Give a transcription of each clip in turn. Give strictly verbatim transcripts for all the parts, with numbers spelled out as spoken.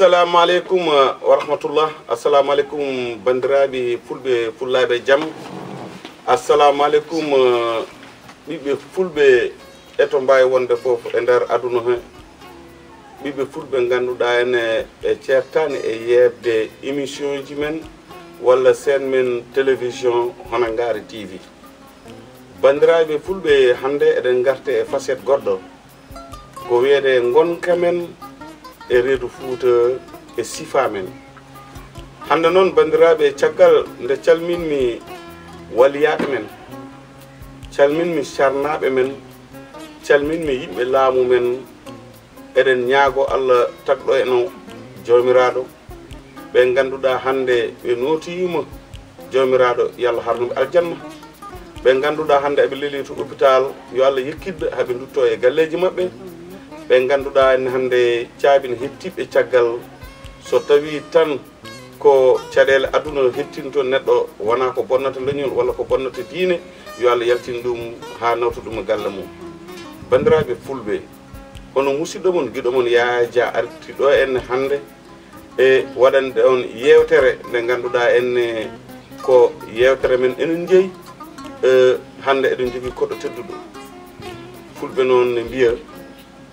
Assalamu aleykum, eh, wa rahmatullah. Assalamu aleykum, banndiraaɓe fulɓe, fullaaɓe jam. Assalamu aleykum, eh, ɓiɓɓe fulɓe e to mbaawi wonde fof e nder aduna he. Ɓiɓɓe fulɓe ngannduɗaa ene e ceertaani e yeeɓde émission ji men walla seen men télévision hono Ngaari T V. Banndiraaɓe fulɓe, hannde eɗen ngarti e facette goɗɗo, ko wiyetee ngonka men e reedu Fuuta e sifa men. Hannde noon, banndiraaɓe, caggal nde calminmi waliyaaɓe men, calminmi carnaaɓe men, calminmi yimɓe laamu men, eɗen ñaago Allah tagɗo en o Joomiraaɗo, ɓe ngannduɗaa hannde ɓe nootiima Joomiraaɗo, yo Allah harnu ɓe aljanna. Ɓe ngannduɗaa hannde eɓe lelii to hôpital, yo Allah yekkiɗ ɓe haa ɓe nduttoo e galleeji maɓɓe. Ɓe ngannduɗaa en hannde caabi ne heɓtiiɓe caggal, so tawii tan ko caɗeele aduna heɓtinto neɗɗo, wonaa ko bonnata leñol walla ko bonnata diine, yo Allah yaltin ɗum haa nawta ɗum e galle mum. Banndiraaɓe fulɓe, hono musidɗo mon, giɗo mon Yaya Dia arti ɗo en hannde e waɗande on yeewtere nde ngannduɗaa en, eh, ko yeewtere men enen jeyi. Eh, hannde eɗen jogii koɗo tedduɗo. Fulɓe noon ne mbiya,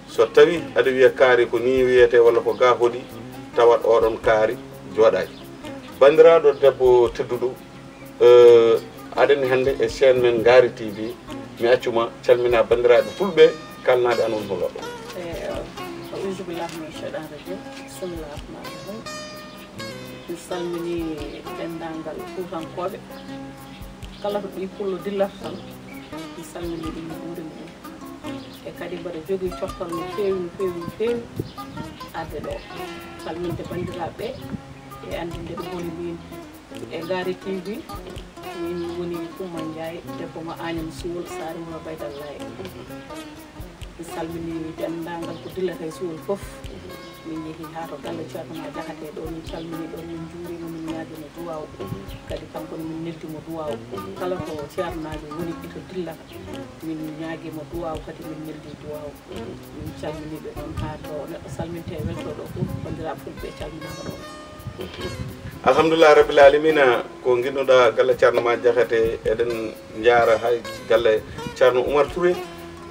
so tawi aɗa wiya kaari ko nii wiyetee walla ko ga hoɗi, tawat oɗon kaari jooɗaaki. Banndiraaɗo debbo tedduɗo, eh, aɗa ni hannde e chaîne men Ngaari T V, mi accuma calmina banndiraaɓe fulɓe, kalnaaɓe an woni hol oɗo. Eh, auzubillahi mina shaytani rajim. Bismillahi rahmani rahim. Mi salmini denndaangal Fuutankooɓe. Kala to ɓii pullo dillata tan, mi salmini ɗum, mi juurima ɗum. E kadi mbaɗa jogii coftal no feewi, no feewi, no feewi arde ɗo. Salminde banndiraaɓe ɓe e anndinde ɓe ngoni min e Ngaari T V. Min woni Kumma Njaay, debbo mo Agnam Suwol, Saare Wuro Baydallaaye. Mi salmini denndaangal ko dillata e Suwol fof. Min njehii haa to galle Ceerno Ma Jaxate ɗo, min calmini ɗon, min njuuriima, min ñaagii mo duwaaw. Kadi kanko ne min neldi mo duwaaw. Kala to ceernaajo woni e to dillata, min ñaagii mo duwaaw, kadi min neldi duwaaw. Min calmini ɓe ɗon haa to neɗɗo salminte e weltooɗo fof, banndiraaɓe fulɓe calminaama ɗon. Alhamdulillah rabbil alamina, ko nginnuɗaa galle Ceerno Ma Jaxate, eɗen njaara hay galle Ceerno Oumar Touré,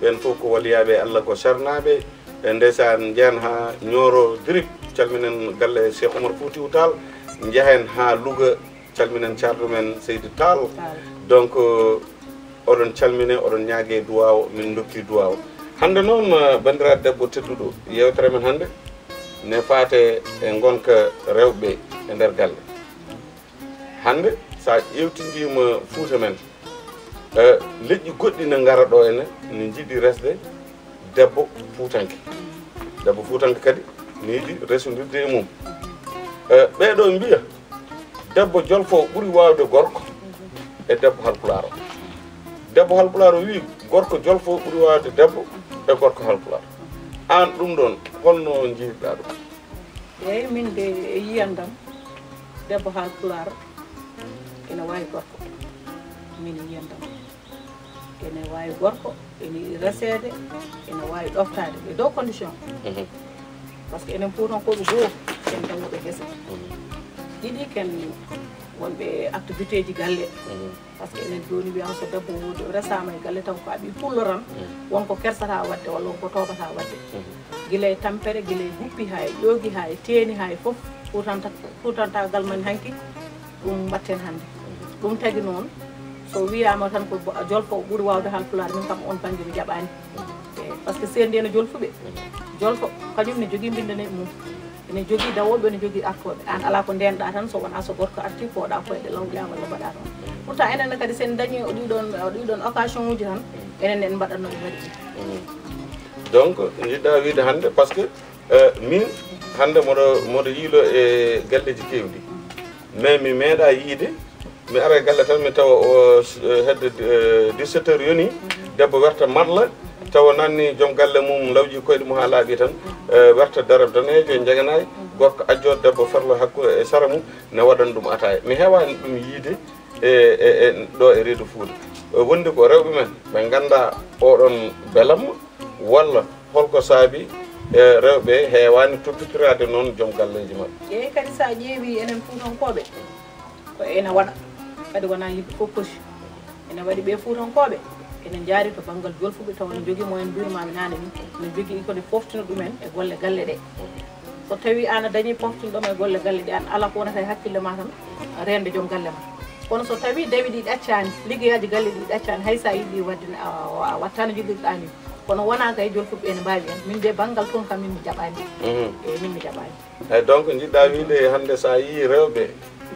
ɓeen fof ko waliyaaɓe Allah, ko carnaaɓe. E ndeysaan, njehen haa Nioro Dirib, calminen galle Cheikh Oumar Foutiyou Tall, njehen haa Louga, calminen carɗo men Seydi Tall. Tall. Donc, oɗon calmine, oɗon ñaagee duwaaw, min ndokki duwaaw. Hannde noon, eh, banndiraaɗo debbo tedduɗo, yeewtere men hannde ne faate e ngonka rewɓe e nder galle. Hannde, so a ƴeewtindiima Fuuta men, eh, leƴƴi goɗɗi ne ngara ɗo ene, ne njiɗi resde debbo fuutanke. Debbo fuutanke kadi ne yiɗi resondirde e mum. Eh, ɓee ɗo mbiya, debbo jolfo ɓuri waawde gorko e debbo halpulaar o. Debbo halpulaar o wii, gorko jolfo ɓuri waawde debbo e gorko halpulaar. Aan ɗum ɗoon, holno njiiriɗaa ɗum? Eeyi, min de e yiyandam, debbo halpulaar ene waawi gorko. Min e yiyandam. Ene waawi gorko, ene yiɗi reseede, ene waawi ɗoftaade e dow condition. Mhm. Par ce que enen Fuutankooɓe goo, ken tan wonɓe gese. Mhm. Ɗiɗi, ken wonɓe activité ji galle. Mhm. Par ce que enen jooni wiyama so debbo woodi, o resaama e galle taw ko a ɓii pullo tan, mhm, wonko kersata waɗde walla wonko tooɓata waɗde. Mhm. Gila e tampere, gila e guppi haa e ƴoogi, haa e teeni, haa e fof, fuutanta-, fuutantagal men hanki. Ɗum mbatten hannde. Ɗum tagi noon, so wiyaama tan ko bo-, jolfo ɓuri waawde halpulaar, min kam oon bannge mi jaɓaani. Eh, par ce que seendi ene jolfuɓe. Jolfo, kañum ne jogii mbinndanee mum. Ene jogii dawooɓe, ene jogii artooɓe. Aan alaa ko ndeenɗaa tan, so wonaa so gorko artii, pooɗaa koyɗe law ƴaa walla mbaɗaa toon. Pourtant, enen ne kadi, so en dañii o ɗii ɗoon, o ɗii ɗoon occasion uji tan, enen ne en mbaɗatno ɓe mbaɗi ɗum. Donc, njiɗɗaa wiide hannde, par ce que, eh, min, hannde moɗo, moɗo yiilo e galleeji keewɗi. Mais mi meeɗaa yiide, mi ara e galle tan, mi tawa o, eh, hedde, eh, dix-sept heures yoni, debbo werta matla, tawa nanni joom galle mum lawƴi koyɗe mum haa laaɓi tan, eh, werta darab daneejo, njeganaay, gorko ajjo, debbo ferlo hakku e sara mum, ne waɗan ɗum ataaya. Mi heewaani ɗum yiide e, e, e ɗo e reedu Fuuta. Eh, wondi ko rewɓe men, ɓe nganndaa oɗon belamma, walla holko saabi E, rewɓe heewaani toppitiraade noon joom galleeji maɓɓe. Eeyi, kadi so a ƴeewi enen Fuutankooɓe, ko ene waɗa. Kadi wonaa yimɓe fof poti. Ene waɗi ɓe Fuutankooɓe, ene njaari to banngal jolfuɓe, tawa ene njogii mo en mbirmaami naane ni, ene njogii ko ene fooftina ɗumen e golle galle ɗe. So tawii aan a dañii poftinɗo ma e golle galle ɗe, aan alaa ko wonata e hakkille ma tan, reende joom galle ma. Kono so tawii dawi ɗi ɗaccaani, liggeyaaji galle ɗi ɗaccaani, hay so a yiɗi waɗde ne, a, a, a waɗtaa no njiɗirɗaa ni. Kono wonaa kay jolfuɓe ene mbaawi en. Min de banngal toon kam min mi jaɓaani. Mhm. Eeyi, min mi jaɓaani. Eeyi, donc njiɗɗaa wiyde hannde so a yii rewɓe,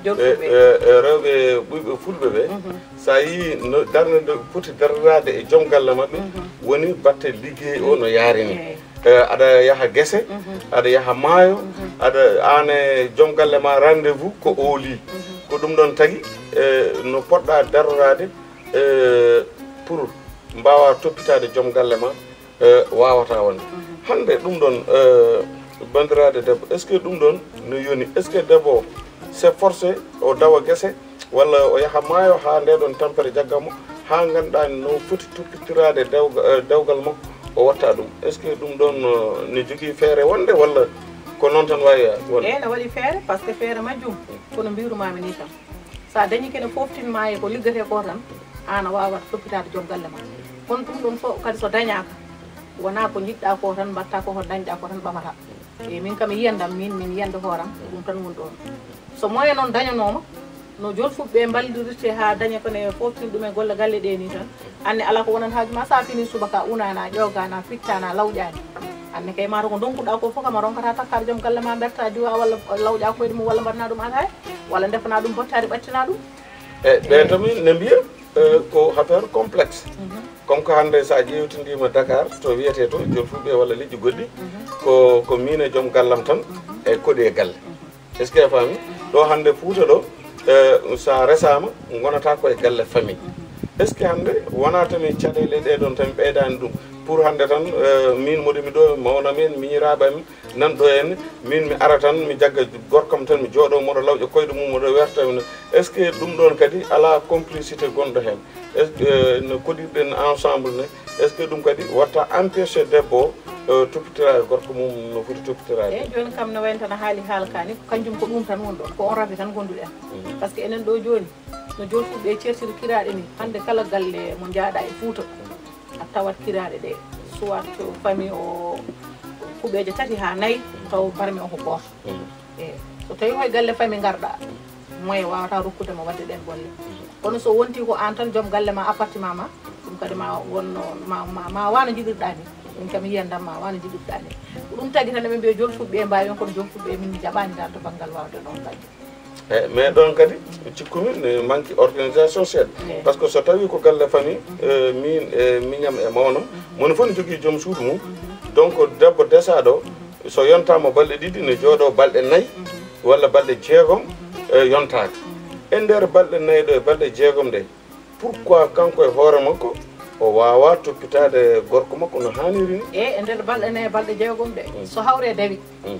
jolfuɓe, e, e, e rewɓe ɓuyɓe fulɓe ɓe, mhm, so a yii no darnde nde foti darndaade e joom galle maɓɓe, mhm, woni batte liggey o no yaari ni. Eeyi. Eh, aɗa yaha gese, mhm, aɗa yaha maayo, mhm, aɗa, aan e joom galle ma rendez-vous ko ooli. Mhm. Ko ɗum ɗoon tagi, eh, no poɗɗa dartoraade, eh, pour mbaawa toppitaade joom galle ma, eh, waawataa wonde. Mhm. Hannde ɗum ɗoon, eh, banndiraaɗo debbo, est-ce que ɗum ɗoon no yoni? Est-ce que debbo o, c'est forcé o dawa gese, walla o yaha maayo haa ndee ɗoon tampere jagga mo, haa ngannduɗaa no foti toppitiraade dewga-, eh, dewgal makko, o watta ɗum? Est-ce que ɗum ɗoon, eh, ne jogii feere wonde, walla ko noon tan waawi wonde? Eeyi, ne waɗi feere, par ce que feere majjum ko no mbiirumaami nii tan. So a dañii kene fooftin ma e ko liggetee ko tan, aan a waawat toppitaade joom galle ma. Kono ɗum ɗoon fof kadi so dañaaka, wonaa ko njiɗɗaa ko tan mbaɗtaa, ko ko dañɗaa ko tan ɓamataa. E min kam, mi yiyandam, min, min yiyande hooram, ko ɗum tan woni ɗoon. So moyen noon dañanooma, no jolfuɓe ɓe mballirte haa daña ko ne fooftin ɗum e golle galle ɗe ni tan. Aan ne alaa ko wonani haaju ma, so a fini subaka, unaana, ƴogaana, fittaana, lawƴaani. Aan ne kay, maaro ko ndonkuɗaa ko fof kam a ronkata takkaade joom galle ma, mberta diwa walla lawƴa koyɗe mum walla mbaɗna ɗum ataaya, walla ndefana ɗum bottaari ɓattina ɗum. E ɓe, eeyi, to min ne mbiya, eh, ko affaire complexe. Mhm. Comme ko hannde so a ƴeewtindiima Dakar, to wiyetee to jolfuɓe walla leƴƴi goɗɗi, mhm, ko, ko min e joom gallam tan, mhm, e koɗi e galle. Mhm. Est-ce que a faami? Mhm. Ɗo hannde Fuuta ɗo, eh, so a resaama, ngonata ko e galle famille. Mhm. Est-ce que hannde wonaa tan e caɗeele ɗe ɗoon tan ɓeydaani ɗum? Pour hannde tan, eh, min mboɗo mi ɗo, mawna men, miñiraaɓe am, nan ɗo en, min mi ara tan, mi jagga gorkam tan, mi jooɗo, moɗo lawƴa koyɗe mum, moɗo werta. Est-ce que ɗum ɗoon kadi alaa complicité gonɗo heen? Est-ce que, euh, no koɗirɗen ensemble ne, est-ce que ɗum kadi watta empêché debbo o, euh, toppitiraade gorko mum no foti toppitiraade? Eeyi, jooni kam no wayno tan a haali haala ka ni, ko kanjum ko ɗum tan woni ɗoon, ko on rafi tan gonduɗen. Mhm. Par ce que enen ɗo jooni, no jolfuɓe ceertiri kiraaɗe ni, hannde kala galle mo njaaɗa e Fuuta, a tawat kiraaɗe ɗe, soit famille o kuɓeeje tati haa nayi, taw barme o ko gooto. Mhm. Eeyi, so tawii koye galle famille ngarɗaa, moyen waawata rokkude ma waɗde ɗeen golle. Mhm. Kono so wontii ko aan tan joom galle ma, appartement ma, ɗum kadi ma wonno, ma, ma, ma wano njiɗirɗaa ni. Ɗum kam yiyandam ma wano njiɗirɗaa ni. Ko ɗum tagi tan eɓe mbiya jolfuɓe ɓe mbaawi on, kono jolfuɓe ɓe min mi jaɓaani dal to banngal waawde ɗoon bannge. Eeyi, mais ɗoon kadi cikkumi ne manque organisation seeɗa. Eeyi. Par ce que so tawii ko galle famille, eh, min, eh, miñam e mawnam, mhm, moni fof ne jogii joom suudu mum. Mhm. Donc, debbo desaaɗo, mhm, so yontaama balɗe ɗiɗi, ne jooɗoo balɗe nayi, mhm, walla balɗe jeegom, mhm, eh, yontaaka. Mhm. E nder balɗe nayi ɗo e balɗe jeegom ɗe, pourquoi kanko e hoore makko o waawaa toppitaade gorko makko no haaniri ni? E, e nder balɗe nayi e balɗe jeegom ɗe, mm, so hawre dawi, mm,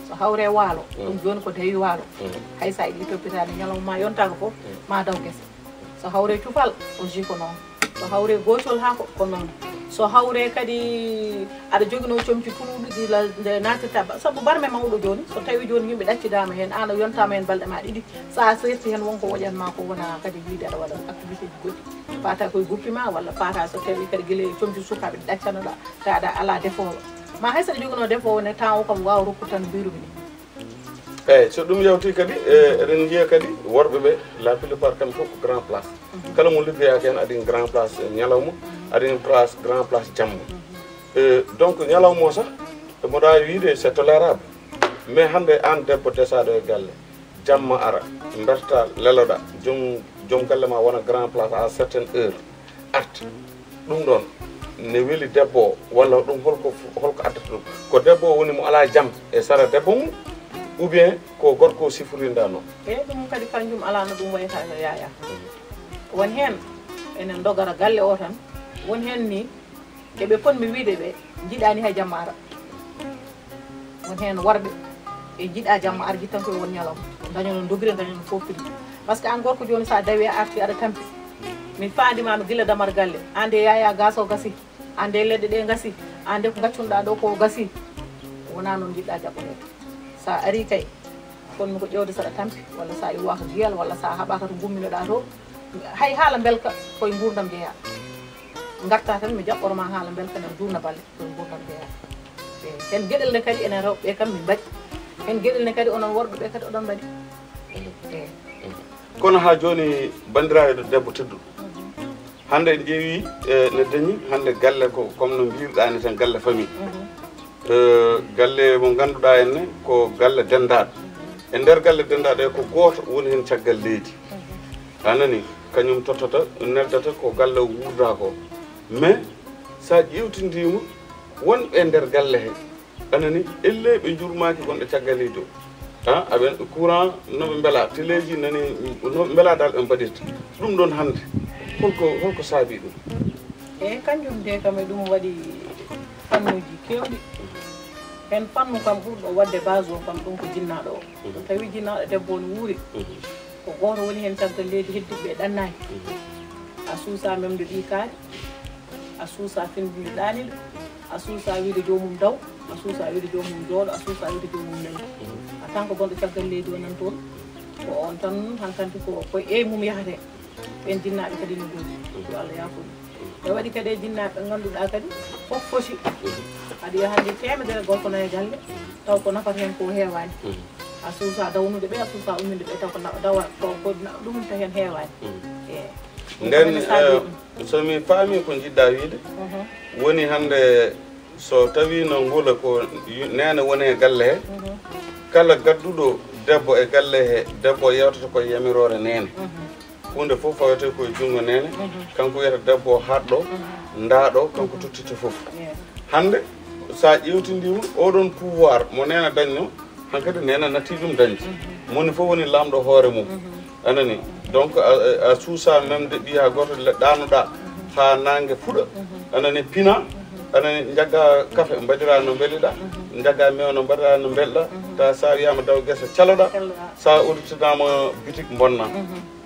so hawre waalo, mm, ɗum jooni ko dawi waalo. Mm. Hay so a yiɗi toppitaade ñalawma ma yontaaka fof, mm, ma daw gese. So hawre cufal aussi ko noon. So hawre goocol haako ko noon. So hawre kadi aɗa joginoo comci pulwuɗi ɗi la-, nde naatirta ba-, sabu barme mawɗo jooni, so tawii jooni yimɓe ɗaccidaama heen, aan a yontaama heen balɗe ma ɗiɗi, so a seerti heen won ko woƴan ma ko wona kadi wiyde aɗa waɗa activité ji goɗɗi. Paata koye guppi ma walla paata so tawii kadi gila e comci sukaaɓe ɗi ɗaccanoɗaa, tawa aɗa alaa defoowo. Ma hay so aɗa joginoo defoowo ne, temps o kam waawa rokkude tan mbirude ni. Eeyi, so ɗum yawtii kadi, e, eɗen njiya kadi worɓe ɓe, la plupart kamɓe fof ko grand place. Mhm. Kala mo liggoyaaki heen, aɗa yiya grand place ñalawma, mhm, aɗa yiya place, grand place jamma. Mhm. E, donc, ñalawma o sah, mboɗo waawi wiyde c'est tolérable. Mais hannde aan debbo desaaɗo e galle, jamma ara, mberta, leloɗa, joom, joom galle ma wona grand place à certaines heures. Arta. Ɗum ɗoon ne weli debbo o, walla ɗum holko, holko addata ɗum? Ko debbo o woni mo alaa jam e sara debbo mum, ou bien ko gorko o siforinda noon? E ɗum kadi kanjum alaa no ɗum wayata no yaaya. Won heen ene ndogara galle o tan, won heen ni eɓe potmi wiyde ɓe njiɗaani hay jamma ara. Won heen worɓe, ɓe njiɗa jamma ar, jittan koye won ñalawma. Daña noon dogire, daña noon fof prix. Par ce que aan gorko jooni, so a dawi a arti aɗa tampi. Mi faandi ma, mi gila damar galle. Aan de yaaya gas o gasi. Aan de leɗɗe ɗe gasi. Aan de ko gaccunoɗaa ɗo ko gasi. Wonaa noon njiɗɗaa jaɓɓoreede. So a arii kay, kon mi ko ƴeewde saɗa tampi, walla so a iwaaka giyal, walla so a haɓaaka to ngumminoɗaa to. Hay haala mbelka koye nguurndam jeyaa. Ngartaa tan mi jaɓɓoro ma haala mbelka nden duuna balle koye nguurndam jeyaa. E, heen geɗel ne kadi enen rewɓe ɓee kam min mbaɗi. Heen geɗel ne kadi onon worɓe ɓee kadi oɗon mbaɗi. E. Kono haa jooni banndiraaɓe debbo tedduɗo. Hannde en ƴeewi e, ne dañi hannde galle ko comme no mbirɗaa ni tan galle famille. Eh, galle mo ngannduɗaa en ne ko galle denndaaɗo. E nder galle denndaaɗo e ko gooto woni heen caggal leydi. A nani, kañum tottata, neldata ko galle o wuurda ko. Mais so a ƴeewtindiima wonɓe e nder galle he, a nani, ellee ɓe njurmaaki gonɗo caggal leydi o. A aɓen courant no ɓe mbela, teleeji nani no ɓe mbela dal ɓe mbaɗirta. Ɗum ɗoon hannde holko holko saabi ɗum? Eyi, kanjum de kam e ɗum waɗi fannuuji keewɗi. Heen fannu kam ɓurɗo waɗde base o kam ɗum ko jinnaaɗo o. So tawii jinnaaɗo debbo o no wuuri, ko gooto woni heen caggal leydi, heddiiɓe ɓee ɗannaaki. A suusaa memde ɓii kaari, a suusaa finndinde ɗaaniiɗo, a suusaa wiide joomum daw, a suusaa wiide joomum jooɗo, a suusaa wiide joomum nani. A tan ko gonɗo caggal leydi o nan toon, ko oon tan hankanti ko koye ɓeey mum yahatee. Ɓeen jinnaaɓe kadi no ngoodi, yo Allah yaafo ɗum. E waɗi kadi e jinnaaɓe ɓe ngannduɗaa kadi fof foti. Aɗa yiya hannde teemedere gorko nayi galle, taw ko nafata heen ko heewaani. A suusaa dawnude ɓe, a suusaa umminde ɓe, taw ko na- dawa ko ko na- ɗum ta heen heewaani. Eeyi. Nden eh, so mi faami ko njiɗɗaa wiide, woni hannde so tawii no ngula ko yu- neene woni e galle he, kala gadduɗo debbo e galle he, debbo yewtata koye yamiroore neene. Huunde fof fawetee koye junngo neene, kanko wiyata debbo o haaɗɗo, ndaaɗo, kanko tottita fof. Hannde so a ƴeewtindiima oɗon pouvoir mo neene dañno, hankadi neene natti ɗum dañde. Moni fof woni laamɗo hoore mum. A nani? Donc a, a suusaa memde ɓiya gooto le ɗaanoɗaa haa naange fuɗa. A nani? Pina. A nani? Njaggaa kafe mbaɗiraa no mbeliɗaa. Njaggaa meew no mbaɗiraa no mbeliɗaa. Tawa so a wiyaama daw gesa caloɗaa. So a udditinaama bitik mbonnaa.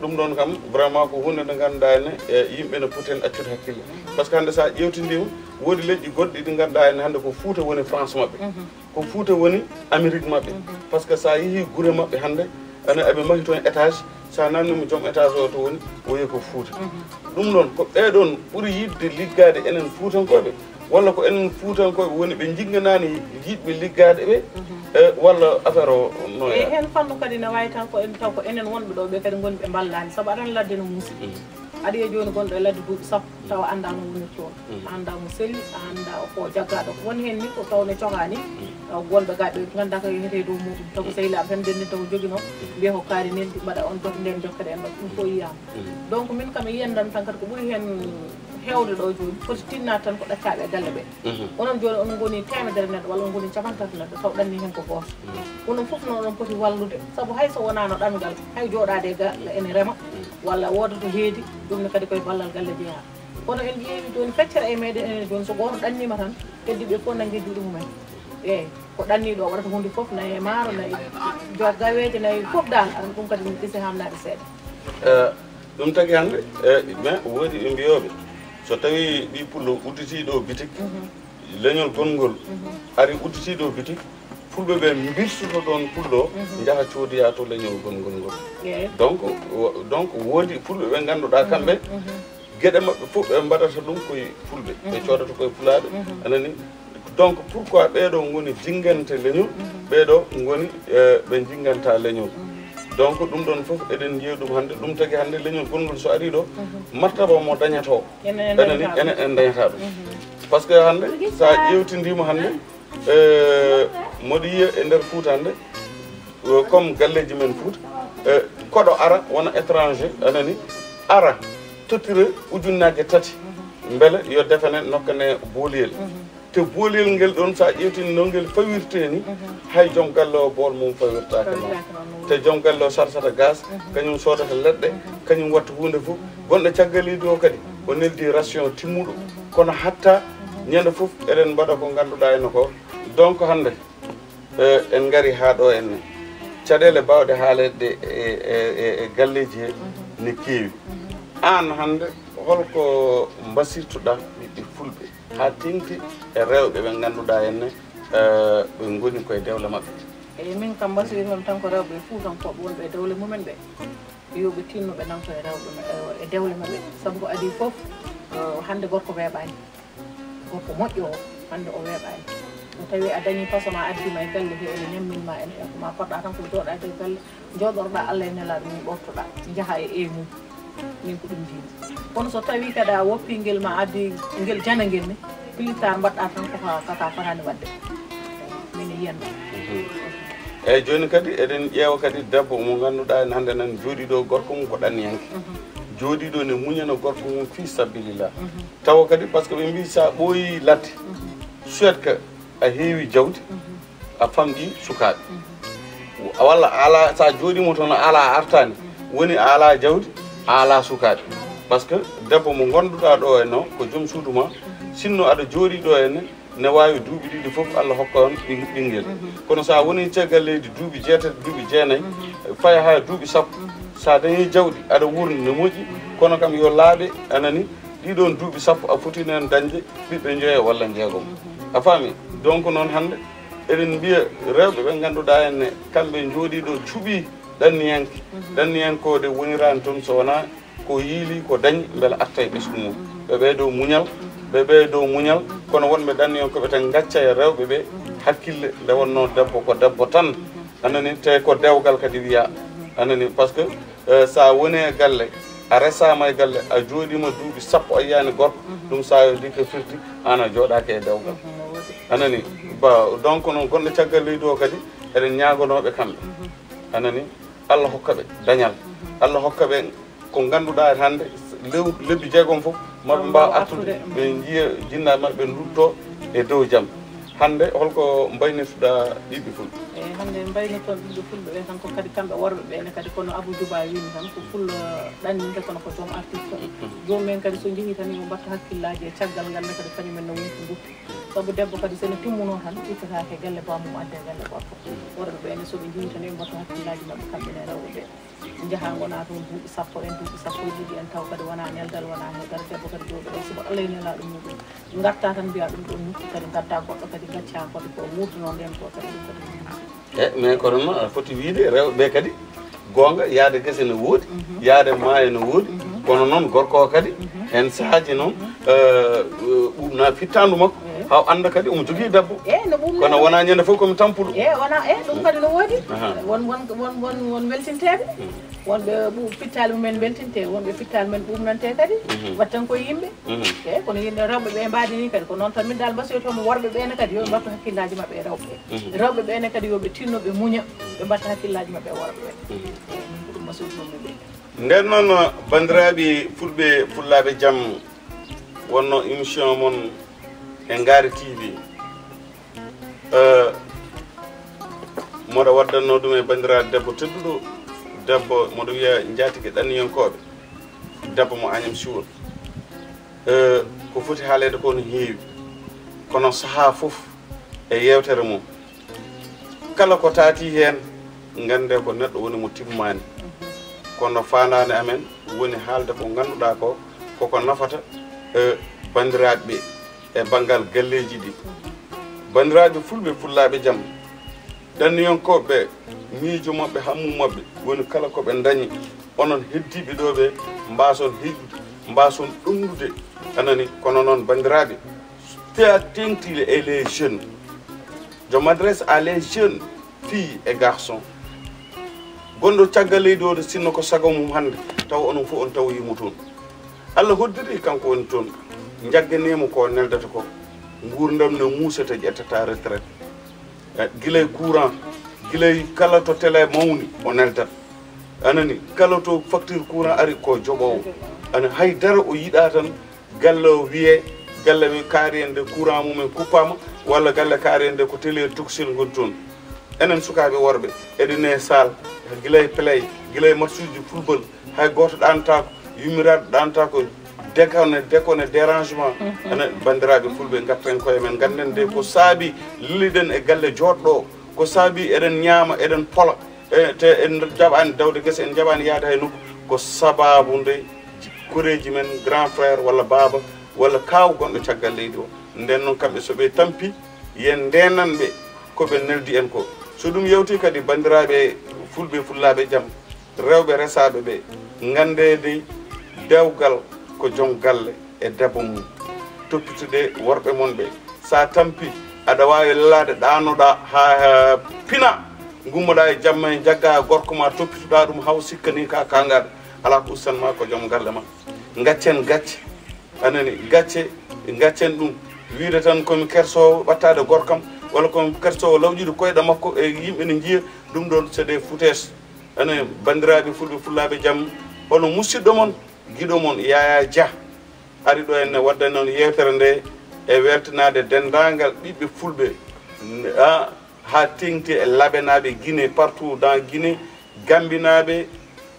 Ɗum ɗoon kam vraiment ko huunde nde ngannduɗaa ene e yimɓe ne poti heen accude hakkille. Par ce que hannde so a ƴeewtindiima woodi leƴƴi goɗɗi ɗi ngannduɗaa ene hannde ko Fuuta woni France maɓɓe. Ko Fuuta woni Amérique maɓɓe. Par ce que so a yehii gure maɓɓe hannde ene eɓe mahi toon étage, so a naamniima joom étage o to woni, o wiya ko Fuuta. Ɗum ɗoon ko ɓee ɗoon ɓuri yiɗde liggaade enen Fuutankooɓe, walla ko enen Fuutankooɓe woni ɓe njigganaani yiɗɓe liggaade ɓe, e walla affaire o no eyi heen fannu kadi ne waawi tan ko en taw ko enen wonɓe ɗo ɓe kadi ngoni ɓe mballaani sabu aɗa anndi ladde no muusi. Aɗa yiya jooni gonɗo e ladde duuɓi sappo tawa anndaa no wonirta toon, a anndaa mo selli, a anndaa ko jaggaaɗo ko woni heen ni ko taw ne cokaa ni, taw gonɓe gaa ɓe nganndaa ko yahetee dow muɗum taw ko sehilaaɓe tan ndenndinta ko joginoo mbiya ko kaari neldi mbaɗa on jok nden jokkata en ɗo ɗum fof yiyaama. Donc min kam e yiyannde am tan kadi ko ɓuri heen heewde ɗo jooni foti tinnaade tan ko ɗaccaaɓe e galle ɓe. Onon jooni onon ngoni teemedere neɗɗo walla on ngoni capantati neɗɗo taw ɗanni heen ko gooto. Onon fof noon oɗon poti wallude sabu hay so wonaano ɗanngal hay jooɗaade e galle ene rema walla wooda to heedi, ɗum ne kadi koye ballal galle jeyaa. Kono en ƴeewi jooni feccere e meɗen enen jooni so gooto ɗanniima tan heddiiɓe fof nanngi juuɗe mumen. Eeyi, ko ɗanniiɗo o waɗata huunde fof nayi e maaro nayi jo gaweeje nayi fof daal aɗa ɗum kadi ne ɗisi haamnaade seeɗa. Ɗum tagi hannde e mais woodi ɓe mbiyooɓe so tawii ɓii pullo udditiiɗo bitik leñol gonngol ari udditiiɗo bitik, fulɓe ɓe mbirsoto ɗoon pullo njaha coodiya to leñol gonngol ngol. Donc donc woodi fulɓe ɓe ngannduɗaa kamɓe geɗe maɓɓe fof ɓe mbaɗata ɗum koye fulɓe, ɓe coodata koye pulaaɓe. Anani? Donc pourquoi ɓeeɗo ngoni jinngante leñol, ɓeeɗo ngoni ɓe njinngantaa leñol? Donc ɗum ɗoon fof eɗen njiya ɗum hannde. Ɗum tagi hannde leñol gonngol so arii ɗo, martaba mo dañata o enen en dañataa ɗum. Par ce que hannde so a ƴeewtindiima hannde, mboɗo yiya e nder Fuuta hannde, comme galleeji men Fuuta, koɗo ara wona étranger, anani, ara tottira ujunnaaje tati mbele yo defane nokkane booliyel. Te booliyel ngel ɗoon so a ƴeewtini no ngel fawirtee ni, hay joom galle o bool mum fawirtaake noon. Te joom galle o sarsata gaz, kañum soodata leɗɗe, kañum watta huunde fof. Gonɗo caggal leydi o kadi o neldi ration timmuɗo, kono hatta ñande fof eɗen mbaɗa ko ngannduɗaa ene ko. Donc hannde en ngari haa ɗo enne, caɗeele baawɗe haaleede e galleeji he ne keewi. Aan hannde holko mbasirtuɗaa ɓiɓɓe fulɓe haa teŋti e rewɓe ɓe ngannduɗaa enne Ɓe ngoni koye dewle maɓɓe. Eyi, min kam mbasiyam tan ko rewɓe Fuutankooɓe wonɓe e dewle mumen ɓe, yo ɓe tinno ɓe nanko e rewɓe ma-, e dewle maɓɓe. Sabu ko adii fof, hannde gorko weeɓaani. Gorko moƴƴo o, hannde o weeɓaani. So tawii a dañii faso ma, addi ma e galle he, ene ñammin ma, ene ko ma, poɗɗa tan ko jooɗaade e galle, jooɗorɗa Allah e nelaaɗo mum, ɓortoɗa, njaha e e mum. Min ko ɗum njiimi. Kono so tawii kadi a woppii ngel ma, addi ngel jana ngel ne, pilittaar mbaɗɗa tan ko ka, ka, ka fotaani waɗde. Min e yiyannde. Eyyi, jooni kadi eɗen ƴeewa kadi debbo mo ngannduɗaa en hannde nan jooɗii ɗo, gorko mum ko ɗanniyanke. Jooɗii ɗo ne muñana gorko mum fii sabilillah. Tawa kadi, parce que ɓe mbii sa ɓooyi ladde, soit que a heewi jawdi, a famɗi sukaaɓe. Walla a ala, sa jooɗiima toon a ala, a artaani, woni a ala jawdi, a ala sukaaɓe. Parce que debbo mo ngannduɗaa ɗo e no ko joom suudu ma, sinno aɗa jooɗii ɗo e ne, ne waawi duuɓi ɗiɗi fof Allah hokka on ɓing-, ɓinngel. Kono sa woni caggal leydi duuɓi jeetati, duuɓi jeenayi, faya haa duuɓi sappo, sa dañi jawdi, aɗa wuurni ne moƴƴi, kono kam yo laaɓe, anani, ɗiɗon duuɓi sappo a foti heen dañde ɓiɓɓe njoyo walla njeegom. A faami? Donc noon hannde eɗen mbiya rewɓe ɓe ngannduɗaa en ne, kamɓe njooɗii ɗo cuɓii ɗanniyanke. Ɗanniyankoode woniraani toon so wonaa ko yiili, ko dañi, mbela arta e ɓesngu mum. Ɓe ɓeydo muñal, ɓe ɓeydo muñal, kono wonɓe ɗanniyankoɓe tan ngacca e rewɓe ɓe hakkille, nde wonnoo debbo ko debbo tan. Anani, te ko dewgal kadi wiya. Anani, parce que, eh, sa woni e galle, a resaama e galle, a jooɗiima duuɓi sappo a yiyaani gorko, ɗum sa yo ndike firti, aan a jooɗaaki e dewgal. Anani, ba, donc noon gonɗo caggal leydi o kadi, eɗen ñaagonooɓe kamɓe. Anani, Allah hokka ɓe dañal. Allah hokka ɓe ko ngannduɗaa hannde lew-, lebbi jeegom fof maɓe mbaawa artude, ɓe njiya jinnaaɓe maɓɓe, ɓe ndutto e dow jam. Hannde holko mbaynitoɗaa ɓiɓɓe fulɓe? Eyi, hannde mbaynoton ɓiɓɓe fulɓe ɓe tan ko kadi kamɓe worɓe ɓe ne kadi, kono Abou Djouba wiimi tan ko fullo ɗanninte kono ko joom artiste. Joom men kadi so njehii tan yo mbattu hakkillaaji e caggal ngal ne kadi kañum en no woni ko ndutto. Sabu debbo kadi so ene timmunoo tan ittataake galle bammum adde galle gorko. Worɓe ɓe ne so ɓe njehii tan yo mbattu hakkillaaji maɓɓe kamɓe ne rewɓe ɓe. Njaha ngona toon duuɓi sappo en, duuɓi sappo e ɗiɗi en, taw kadi wona neldal, wona heedal, debbo kadi jooɗo o, sabu Allah e nelaaɗo muɗum. Ngatta tan mbiya ɗum ɗon nokku kadi, ngatta goɗɗo kadi, gacca kadi ko wuurduno nden ko kadi, ɗum kadi. E, mais kono noon aɗa foti wiide rewɓe ɓe kadi, goonga, yaade gese no woodi, yaade maayo no woodi, kono noon gorko o kadi, heen saaji noon, eh, ɓuuɓna fittaandu makko, haw annda kadi omo jogii debbo. Eyi, no ɓuuɓna kono ɗum. Wona ñande fof komi tampuɗo. Eyi, wona, eyi, ɗum kadi no woodi. Aha. Won, won, won, won, won weltinteeɓe. Wonɓe ɓu-, pittaali mumen mbeltinte, wonɓe pittaali men ɓuuɓnante kadi, wattan koye yimɓe. Eyi, kono yimɓe rewɓe ɓe mbaadi ni kadi, ko noon tan min dal mbasiyotoomi worɓe ɓe ne kadi, yo ɓe mbattu hakkillaaji maɓɓe e rewɓe ɓe. Rewɓe ɓe ne kadi, yo ɓe tinno, ɓe muña, ɓe mbatta hakkillaaji maɓɓe e worɓe ɓe. Eyi, min ko ɗum mbasiyotoomi ɓe. Nden noon, banndiraaɓe fulɓe, fullaaɓe jam, wonno émission mon e Ngaari T V. Eh, moɗo waddannoo ɗum e banndiraaɗo debbo tedduɗo, debbo moɗo wiya njaatige ɗanniyankooɓe, debbo mo Agnam Siwol. Eh, ko foti haaleede ko no heewi, kono sahaa fof e yeewtere mum, kala ko taati heen, nganndee ko neɗɗo woni mo timmaani. Kono faandaane amen woni haalde ko ngannduɗaa ko, koko nafata, eh, banndiraaɓe ɓe. E banngal galleeji ɗi. Banndiraaɓe fulɓe, fullaaɓe jam, ɗanniyankooɓe ɓe, miijo maɓɓe, hammu maɓɓe woni kala ko ɓe ndañi, onon heddiiɓe ɗo ɓe, mbaason hiiɗude, mbaason ɗonnude. Anani, kono noon, banndiraaɓe, te-, teeŋti les jeunes, je m'adresse à les jeunes, filles et garçons. Gonɗo caggal leydi o, sinno ko sago mum hannde, tawa onon fof on tawoyii mo toon. Allah hoddiri kanko woni toon, njagganee mo ko neldata ko. Nguurndam ne muusa, te ƴettata retraite. Eh, gila e courant, gila e kala to télé mawni, o neldat. Anani, kala to facture courant ari, ko joɓoowo. Ana hay dara o yiɗaa tan, galle o wiyee, galle ɓe kaari en de courant mumen kuppaama, walla galle kaari en de ko télé tokosel ngoni toon. Enen sukaaɓe worɓe, eɗen e saal, gila e play, gila e matchuuji football, hay gooto ɗaantaako, yummiraaɗo ɗaantaako, déconne, déconne, dérangement. Enen banndiraaɓe fulɓe, ngatten koye men, ngannden de ko saabi leliɗen e galle jooɗɗo, ko saabi eɗen ñaama, eɗen pola, e te en njaɓaani dawde gese, en njaɓaani yahde hay nokku, ko sabaabu nde koreeji men, grand frère walla baaba walla kaaw gonɗo caggal leydi o. Nden noon, kamɓe so ɓe tampi, Yen ndeenan ɓe ko ɓe neldi en ko. So ɗum yawtii kadi, banndiraaɓe fulɓe, fullaaɓe jam, rewɓe resaaɓe ɓe, nganndeede dewgal ko joom galle e debbo mum. Toppitude worɓe mon ɓe. So a tampi, aɗa waawi lelaade, ɗaanoɗaa haa pina, ngummoɗaa e jamma e njaggaa gorko ma, toppitoɗaa ɗum haw sikkanii ka kaangaaɗo. Alaa ko ustan ma ko joom galle ma. Ngaccen gacce. Anani, gacce, ngaccen ɗum. Wiide tan komi kersoowo ɓattaade gorkam, walla komi kersoowo lawƴude koyɗe makko e yimɓe ne njiya, ɗum ɗoon c'est des foutaises. Anani, banndiraaɓe fulɓe, fullaaɓe jam, hono musidɗo mon, giɗo mon, Yaya Dia, ari ɗo en ne wadda noon yeewtere nde e weltanaade denndaangal ɓiɓɓe fulɓe, a, haa teeŋti e laɓenaaɓe Guinée, partout dans Guinée, Gambinaaɓe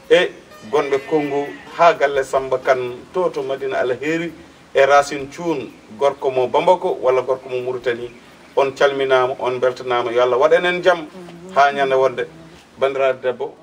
e gonɓe Congo, haa galle Samba Kane to, to Madina Alheri, e Racine Thioune, gorko mo Bamako walla gorko mo Mauritanie. On calminaama, on mbeltanaama. Yo Allah waɗan en jam haa ñande wonde. Banndiraaɗo debbo,